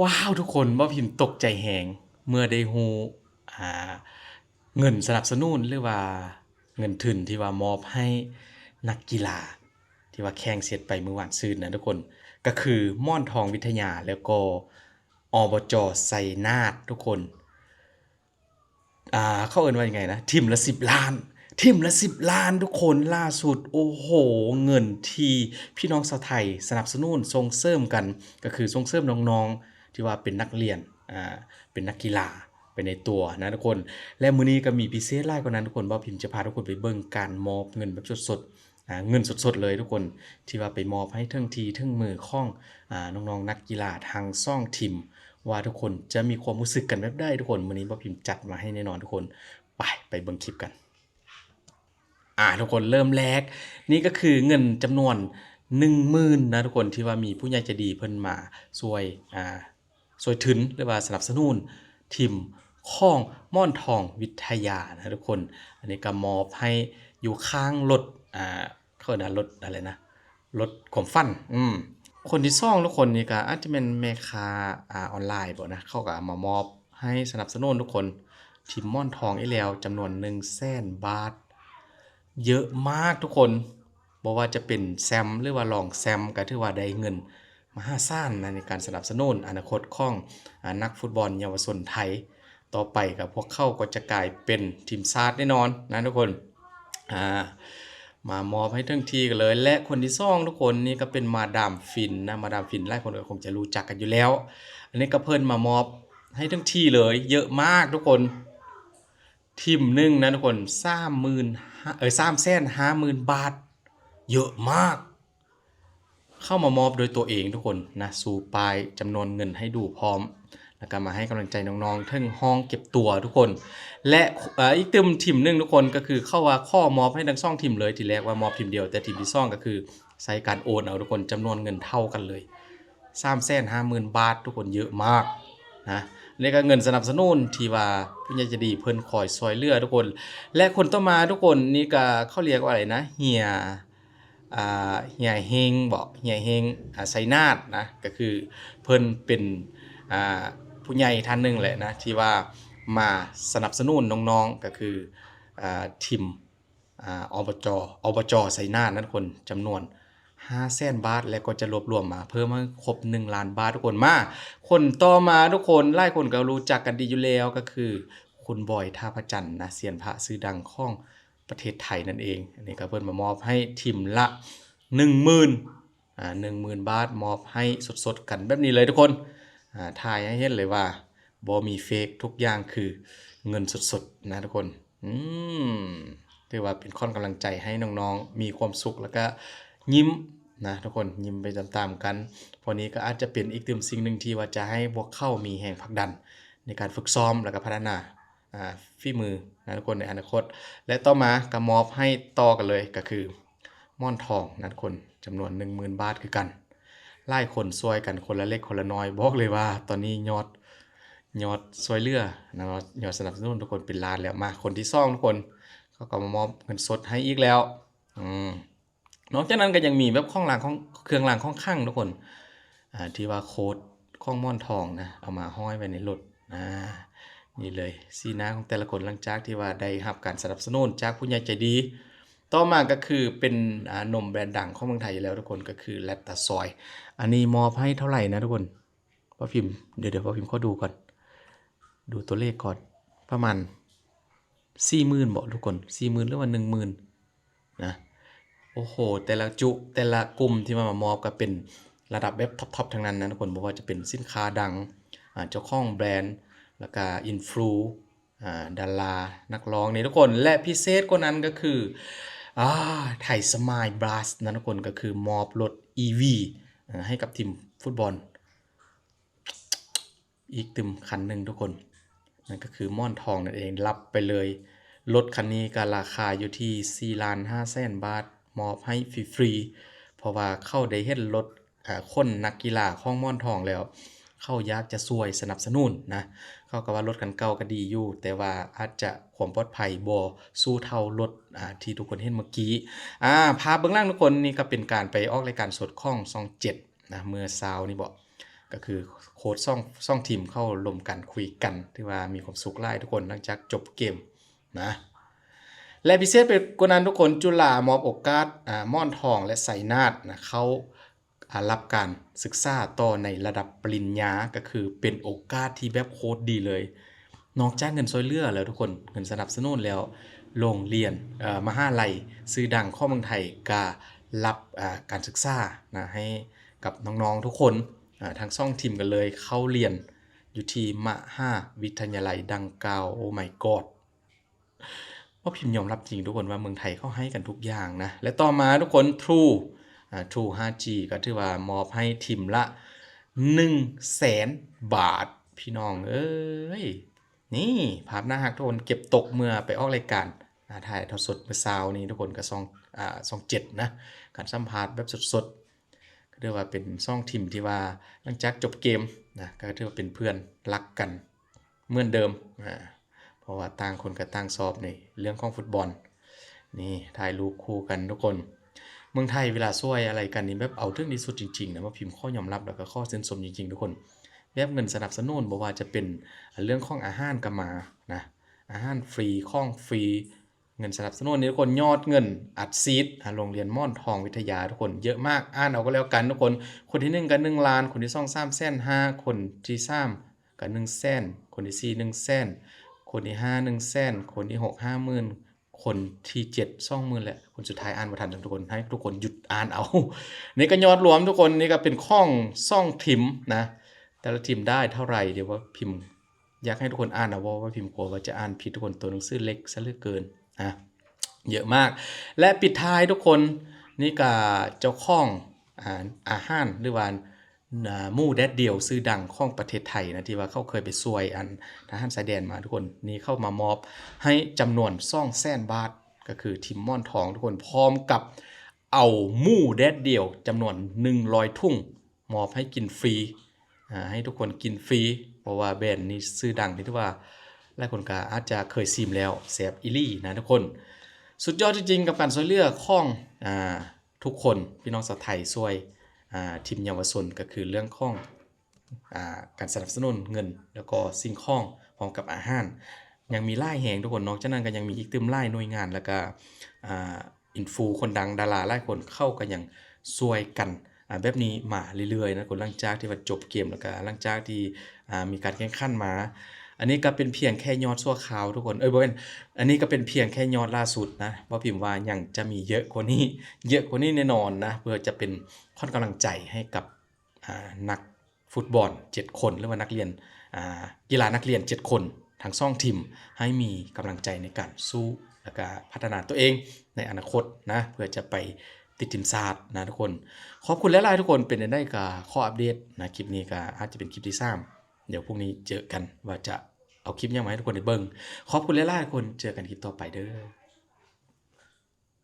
ວ້າວ ທຸກຄົນ, ບ່າວພິມຕົກໃຈແຮງເມື່ອໄດ້ຮູ້ ອ່າ ເງິນສະໜັບສະໜູນ ຫຼືວ່າເງິນທຶນທີ່ວ່າມອບໃຫ້ນັກກິລາທີ່ວ່າແຂ່ງເສັດໄປມື້ວານຊືນນະທຸກຄົນ, ກໍຄືໝອນທອງວິທະຍາ ແລ້ວກໍ ອບຈ ໄຊນາດ ທຸກຄົນ. ອ່າ ເຂົາເອີ້ນວ່າຫຍັງໄງນະ ທີມລະສິບລ້ານ ທີມລະສິບລ້ານທຸກຄົນ. ລ່າສຸດ ໂອ້ໂຫ ເງິນທີ່ພີ່ນ້ອງຊາວໄທສະໜັບສະໜູນສົ່ງເສີມກັນ ກໍຄືສົ່ງເສີມນ້ອງໆ ທີ່ວ່າເປັນນັກຮຽນ ອ່າ ເປັນນັກກິລາໄປໃນຕົວນະທຸກຄົນ. ແລະ ມື້ນີ້ກໍມີພິເສດຫຼາຍກວ່ານັ້ນທຸກຄົນ, ບ່າວພິມຈະພາທຸກຄົນໄປເບິ່ງການມອບເງິນແບບສົດໆ ອ່າ ເງິນສົດໆເລີຍທຸກຄົນ ທີ່ວ່າໄປມອບໃຫ້ເຖິງທີ່ເຖິງມືຂອງ ອ່າ ນ້ອງໆນັກກິລາທັງສອງທີມ ວ່າທຸກຄົນຈະມີຄວາມຮູ້ສຶກກັນແບບໃດທຸກຄົນ. ມື້ນີ້ບ່າວພິມຈັດມາໃຫ້ແນ່ນອນທຸກຄົນ. ໄປ ໄປເບິ່ງຄລິບກັນ. ອ່າ ທຸກຄົນ ເລີ່ມແລກ ນີ້ກໍຄືເງິນຈຳນວນໜຶ່ງໝື່ນນະທຸກຄົນ ທີ່ວ່າມີຜູ້ໃຫຍ່ໃຈດີເພິ່ນມາຊ່ວຍ ອ່າ ຊ່ວຍທຶນ ຫຼືວ່າສະໜັບສະໜູນທີມຂອງໝອນທອງວິທະຍານະທຸກຄົນ. ອັນນີ້ກໍມອບໃຫ້ຢູ່ຂ້າງລົດ ອ່າ ເຂົາເອີ້ນວ່າລົດອະໄລນະ ລົດຄວາມຝັນ. ອືມ ຄົນທີສອງທຸກຄົນ ນີ້ກໍອາດຈະແມ່ນແມ່ຄ້າ ອ່າ ອອນລາຍບໍນະ, ເຂົາກໍເອົາມາມອບໃຫ້ສະໜັບສະໜູນທຸກຄົນ ທີມໝອນທອງອີກແລ້ວ ຈຳນວນໜຶ່ງແສນບາດ. ເຍາະມາກທຸກຄົນ, ບໍ່ວ່າຈະເປັນແຊ້ມ ຫຼືວ່າລອງແຊ້ມ ກໍຖືວ່າໄດ້ເງິນມະຫາສານໃນການສະໜັບສະໜູນອະນາຄົດຂອງ ອາ ນັກຟຸດບອນເຍົາວະຊົນໄທ. ຕໍ່ໄປກໍພວກເຂົາກໍຈະກາຍເປັນທີມຊາດແນ່ນອນນະທຸກຄົນ. ອ່າ ມາມອບໃຫ້ເຖິງທີ່ກັນເລີຍ. ແລະ ຄົນທີສອງທຸກຄົນ ນີ້ກໍເປັນມາດາມຟິນນະ, ມາດາມຟິນຫຼາຍຄົນກໍຄົງຈະຮູ້ຈັກກັນຢູ່ແລ້ວ. ອັນນີ້ກໍເພິ່ນມາມອບໃຫ້ເຖິງທີ່ເລີຍ ເຍາະມາກທຸກຄົນ. ທີມໜຶ່ງນະທຸກຄົນ ສາມໝື່ນ ເອີ ສາມແສນຫ້າໝື່ນບາດ ເຍາະມາກ. ເຂົ້າມາມອບໂດຍຕົວເອງທຸກຄົນນະ, ຊູປ້າຍຈຳນວນເງິນໃຫ້ດູພ້ອມ ແລ້ວກໍມາໃຫ້ກຳລັງໃຈນ້ອງໆເຖິງຫ້ອງເກັບຕົວທຸກຄົນ. ແລະ ເອີ ອີກຕື່ມທີມໜຶ່ງທຸກຄົນ ກໍຄືເຂົາວ່າຂໍມອບໃຫ້ທັງສອງທີມເລີຍ, ທີແລກວ່າມອບທີມດຽວ ແຕ່ທີມທີສອງກໍຄືໃຊ້ການໂອນເອົາທຸກຄົນ, ຈຳນວນເງິນເທົ່າກັນເລີຍ ສາມແສນຫ້າໝື່ນບາດ ທຸກຄົນ ເຍາະມາກນະ. ນີ້ກໍເງິນສະໜັບສະໜູນທີ່ວ່າຜູ້ໃຫຍ່ໃຈດີເພິ່ນຄອຍຊ່ວຍເຫຼືອທຸກຄົນ. ແລະ ຄົນຕໍ່ມາທຸກຄົນ ນີ້ກໍເຂົາຮຽກວ່າອະໄລນະ ເຮຍ ອ່າ ເຮຍເຮງບໍ ເຮຍເຮງ ອ່າ ໄຊນາດນະ, ກໍຄືເພິ່ນເປັນ ອ່າ ຜູ້ໃຫຍ່ທ່ານໜຶ່ງແຫຼະນະ ທີ່ວ່າມາສະໜັບສະໜູນນ້ອງໆ ກໍຄື ອ່າ ທີມ ອ່າ ອບຈ ອບຈ ໄຊນາດນັ້ນຄົນ ຈຳນວນຫ້າແສນບາດ ແລ້ວກໍຈະລວບລວມມາເພີ່ມໃຫ້ຄົບໜຶ່ງລ້ານບາດທຸກຄົນ. ມາ ຄົນຕໍ່ມາທຸກຄົນ ຫຼາຍຄົນກໍຮູ້ຈັກກັນດີຢູ່ແລ້ວ ກໍຄືຄຸນບອຍ ທ່າພະຈັນນະ, ຊຽນພະຊື່ດັງຂອງປະເທດໄທນັ້ນເອງ. ອັນນີ້ກໍເພິ່ນມາມອບໃຫ້ທີມລະໜຶ່ງໝື່ນ ອ່າ ໜຶ່ງໝື່ນບາດ ມອບໃຫ້ສົດໆກັນແບບນີ້ເລີຍທຸກຄົນ. ອ່າ ຖ່າຍໃຫ້ເຫັນເລີຍວ່າບໍ່ມີເຟກ, ທຸກຢ່າງຄືເງິນສົດໆນະທຸກຄົນ. ອືມ ຖືວ່າເປັນຂວັນກຳລັງໃຈໃຫ້ນ້ອງໆມີຄວາມສຸກ ແລ້ວກະຍິ້ມນະທຸກຄົນ, ຍິ້ມໄປຕາມໆກັນ. ເພາະນີ້ກໍອາດຈະເປັນອີກຕື່ມສິ່ງໜຶ່ງທີ່ວ່າຈະໃຫ້ພວກເຂົາມີແຮງຜັກດັນໃນການຝຶກຊ້ອມ ແລ້ວກະພັດທະນາ ອ່າ ຝີມືນະທຸກຄົນ ໃນອະນາຄົດ. ແລະ ຕໍ່ມາກໍມອບໃຫ້ຕໍ່ກັນເລີຍ ກໍຄືໝອນທອງນະທຸກຄົນ ຈຳນວນໜຶ່ງໝື່ນບາດຄືກັນ. ຫຼາຍຄົນຊ່ວຍກັນຄົນລະເລັກຄົນລະນ້ອຍ, ບອກເລີຍວ່າຕອນນີ້ຍອດ ຍອດຊ່ວຍເຫຼືອນະ, ຍອດສະໜັບສະໜູນທຸກຄົນເປັນລ້ານແລ້ວ. ມາ ຄົນທີສອງທຸກຄົນ ເຂົາກໍມາມອບເງິນສົດໃຫ້ອີກແລ້ວ. ອືມ ນອກຈາກນັ້ນກໍຍັງມີແບບຂອງລາງຂອງ ເຄື່ອງລາງຂອງຂັງທຸກຄົນ ອ່າ ທີ່ວ່າໂຄດຂອງໝອນທອງນະ ເອົາມາຫ້ອຍໄວ້ໃນລົດ. ອ່າ ນີ້ເລີຍ ສີໜ້າຂອງແຕ່ລະຄົນ ຫຼັງຈາກທີ່ວ່າໄດ້ຮັບການສະໜັບສະໜູນຈາກຜູ້ໃຫຍ່ໃຈດີ. ຕໍ່ມາກໍຄືເປັນ ອ່າ ນົມແບຣນດັງຂອງເມືອງໄທຢູ່ແລ້ວທຸກຄົນ ກໍຄືແລັກຕາຊອຍ. ອັນນີ້ມອບໃຫ້ເທົ່າໃດນະທຸກຄົນ? ບ່າວພິມ ດຽວ ດຽວບ່າວພິມຂໍດູກ່ອນ ດູຕົວເລກກ່ອນ ປະມານສີ່ໝື່ນບໍທຸກຄົນ ສີ່ໝື່ນ ຫຼືວ່າໜຶ່ງໝື່ນນະ. ໂອ້ໂຫ ແຕ່ລະຈຸ ແຕ່ລະກຸ່ມທີ່ມາ ມາມອບກໍເປັນລະດັບແບບທັອບໆທັງນັ້ນນະທຸກຄົນ ບໍ່ວ່າຈະເປັນສິນຄ້າດັງ ອ່າ ເຈົ້າຂອງແບຣນ ແລ້ວກະອິນຟລູ ອ່າ ດາລາ ນັກຮ້ອງນີ້ທຸກຄົນ. ແລະ ພິເສດກວ່ານັ້ນກໍຄື ອ່າ ໄທສະມາຍບລັສນະທຸກຄົນ ກໍຄືມອບລົດອີວີ ເອີ ໃຫ້ກັບທີມຟຸດບອນ ອີກຕື່ມຄັນໜຶ່ງທຸກຄົນ ນັ້ນກໍຄືໝອນທອງນັ້ນເອງ ຮັບໄປເລີຍ. ລົດຄັນນີ້ກໍລາຄາຢູ່ທີ່ສີ່ລ້ານຫ້າແສນບາດ ມອບໃຫ້ຟຣີໆ ເພາະວ່າເຂົາໄດ້ເຫັນລົດ ເອີ ຂົນນັກກິລາຂອງໝອນທອງແລ້ວ ເຂົາຢາກຈະຊ່ວຍສະໜັບສະໜູນນະ. ເຂົາກໍວ່າລົດຄັນເກົ່າກໍດີຢູ່ ແຕ່ວ່າອາດຈະຄວາມປອດໄພບໍ່ສູ້ເທົ່າລົດ ອ່າ ທີ່ທຸກຄົນເຫັນເມື່ອກີ້. ອ່າ ພາບເບື້ອງຫຼັງທຸກຄົນ ນີ້ກໍເປັນການໄປອອກລາຍການສົດຂອງຊ່ອງເຈັດ ນະ ເມື່ອເຊົ້ານີ້ບໍ ອ່ ກໍຄືໂຄດສອງ ສອງທີມເຂົ້າລົມກັນຄຸຍກັນ ຖືວ່າມີຄວາມສຸກຫຼາຍທຸກຄົນ ຫຼັງຈາກຈົບເກມນະ. ແລະ ພິເສດໄປກວ່ານັ້ນທຸກຄົນ ຈຸລາມອບໂອກາດ ອາ ໝອນທອງ ແລະ ໄຊນາດນະ ເຂົ້າ ອາ ຮັບການສຶກສາຕໍ່ໃນລະດັບປະລິນຍາ ກໍຄືເປັນໂອກາດທີ່ແບບໂຄດດີເລີຍ. ນອກຈາກເງິນຊ່ວຍເຫຼືອແລ້ວທຸກຄົນ ເງິນສະໜັບສະໜູນແລ້ວ ໂຮງຮຽນ ເອີ ມະຫາໄລຊື່ດັງຂອງເມືອງໄທກໍຮັບ ອາ ການສຶກສານະ ໃຫ້ກັບນ້ອງໆທຸກຄົນ ອາ ທັງສອງທີມກັນເລີຍ ເຂົ້າຮຽນຢູ່ທີ່ມະຫາວິທະຍາໄລດັ່ງກ່າວ. Oh my god ບໍ່ ພິມຍອມຮັບຈິງທຸກຄົນວ່າເມືອງໄທເຂົາໃຫ້ກັນທຸກຢ່າງນະ. ແລະ ຕໍ່ມາທຸກຄົນ True ອາ True ຫ້າຈີ ກໍຖືວ່າມອບໃຫ້ທີມລະໜຶ່ງແສນບາດ ພີ່ນ້ອງເອີຍ. ນີ້ພາບໜ້າຮັກທຸກຄົນ ເກັບຕົກເມື່ອໄປອອກລາຍການ ອາ ຖ່າຍທອດສົດເມື່ອເຊົ້ານີ້ທຸກຄົນ ກັບຊ່ອງ ອາ ຊ່ອງເຈັດນະ ການສຳພາດແບບສົດໆ ກໍຖືວ່າເປັນສອງທີມທີ່ວ່າຫຼັງຈາກຈົບເກມນະ ກໍຖືວ່າເປັນເພື່ອນຮັກກັນ ເໝືອນເດີມ ອາ ເພາະວ່າຕ່າງຄົນກໍຕ່າງຊອບໃນເລື່ອງຂອງຟຸດບອນ. ນີ້ຖ່າຍຮູບຄູ່ກັນທຸກຄົນ. ເມືອງໄທເວລາຊ່ວຍອະໄລກັນນີ້ແບບເອົາເຖິງທີ່ສຸດຈິງໆນະ ມາພິມຂໍຍອມຮັບ ແລ້ວກໍຂໍຊື່ນຊົມຈິງໆທຸກຄົນ. ແບບເງິນສະໜັບສະໜູນ ບໍ່ວ່າຈະເປັນເລື່ອງຂອງອາຫານກໍມານະ ອາຫານຟຣີ ຂອງຟຣີ ເງິນສະໜັບສະໜູນນີ້ທຸກຄົນ ຍອດເງິນອັດສີດ ອາ ໂຮງຮຽນໝອນທອງວິທະຍາທຸກຄົນ ເຍອະມາກ. ອ່ານເອົາກໍແລ້ວກັນທຸກຄົນ. ຄົນທີໜຶ່ງກໍໜຶ່ງລ້ານ, ຄົນທີສອງສາມແສນຫ້າ, ຄົນທີສາມກໍໜຶ່ງແສນ, ຄົນທີສີ່ໜຶ່ງແສນ, ຄົນທີຫ້າໜຶ່ງແສນ, ຄົນທີຫົກຫ້າໝື່ນ, ຄົນທີເຈັດສອງໝື່ນ ແລະ ຄົນສຸດທ້າຍອ່ານບໍ່ທັນທຸກຄົນ ໃຫ້ທຸກຄົນຢຸດອ່ານເອົາ. ນີ້ກໍຍອດລວມທຸກຄົນ. ນີ້ກໍເປັນຂອງສອງທີມນະ ແຕ່ລະທີມໄດ້ເທົ່າໃດ ດຽວວ່າພິມ ຢາກໃຫ້ທຸກຄົນອ່ານເອົາ ເພາະວ່າພິມກົວວ່າຈະອ່ານຜິດທຸກຄົນ ຕົວໜັງສືເລັກຊະເຫຼືອເກີນນະ ເຍອະມາກ. ແລະ ປິດທ້າຍທຸກຄົນ ນີ້ກະເຈົ້າຂອງ ອາ ອາຫານ ຫຼືວ່າ ອາ ໝູແດດດຽວຊື່ດັງຂອງປະເທດໄທນະ ທີ່ວ່າເຂົາເຄີຍໄປຊ່ວຍອັນທະຫານຊາຍແດນມາທຸກຄົນ. ນີ້ເຂົາມາມອບໃຫ້ຈຳນວນສອງແສນບາດ ກໍຄືທີມໝອນທອງທຸກຄົນ ພ້ອມກັບເອົາໝູແດດດຽວຈຳນວນໜຶ່ງຮ້ອຍຖົງ ມອບໃຫ້ກິນຟຣີ ອາ ໃຫ້ທຸກຄົນກິນຟຣີ ເພາະວ່າແບຣນນີ້ຊື່ດັງ ທີ່ຖືວ່າຫຼາຍຄົນກໍອາດຈະເຄີຍຊີມແລ້ວ ແຊບອີ່ຫຼີນະທຸກຄົນ. ສຸດຍອດຈິງໆ ກັບການຊ່ວຍເຫຼືອຂອງ ອາ ທຸກຄົນ ພີ່ນ້ອງຊາວໄທ ຊ່ວຍ ອາ ທີມເຍົາວະຊົນ ກໍຄືເລື່ອງຂອງ ອາ ການສະໜັບສະໜູນເງິນ ແລ້ວກໍສິ່ງຂອງ ພ້ອມກັບອາຫານ ຍັງມີຫຼາຍແຮງທຸກຄົນ. ນອກຈາກນັ້ນກໍຍັງມີອີກຕື່ມຫຼາຍໜ່ວຍງານ ແລ້ວກໍ ອາ ອິນຟູຄົນດັງ ດາລາຫຼາຍຄົນ ເຂົາກໍຍັງຊ່ວຍກັນ ອາ ແບບນີ້ມາເລື້ອຍໆນະທຸກຄົນ ຫຼັງຈາກທີ່ວ່າຈົບເກມ ແລ້ວກໍຫຼັງຈາກທີ່ ອາ ມີການແຂ່ງຂັນມາ. ອັນນີ້ກໍເປັນພຽງແຄ່ຍອດຊົ່ວຄາວທຸກຄົນ ເອີຍ ບໍ່ແມ່ນ ອັນນີ້ກໍເປັນພຽງແຄ່ຍອດລ່າສຸດນະ ບໍ່ພິມວ່າຍັງຈະມີເຍອະກວ່ານີ້ ເຍອະກວ່ານີ້ແນ່ນອນນະ ເພື່ອຈະເປັນຂວັນກຳລັງໃຈໃຫ້ກັບ ອາ ນັກຟຸດບອນເຈັດຄົນ ຫຼືວ່ານັກຮຽນ ອາ ກິລານັກຮຽນເຈັດຄົນ ທັງສອງທີມ ໃຫ້ມີກຳລັງໃຈໃນການສູ້ ແລ້ວກະພັດທະນາຕົວເອງໃນອະນາຄົດນະ ເພື່ອຈະໄປຕິດທີມຊາດນະທຸກຄົນ. ຂອບຄຸນຫຼາຍໆທຸກຄົນ. ເປັນຈັ່ງໃດກໍຂໍອັບເດດນະ ຄລິບນີ້ກໍອາດຈະເປັນຄລິບທີສາມ ດຽວພວກນີ້ເຈີກັນວ່າຈະເອົາຄລິບຫຍັງມາໃຫ້ທຸກຄົນໄດ້ເບິ່ງ. ຂອບຄຸນຫຼາຍໆທຸກຄົນ ເຈີກັນຄລິບຕໍ່ໄປເດີ້.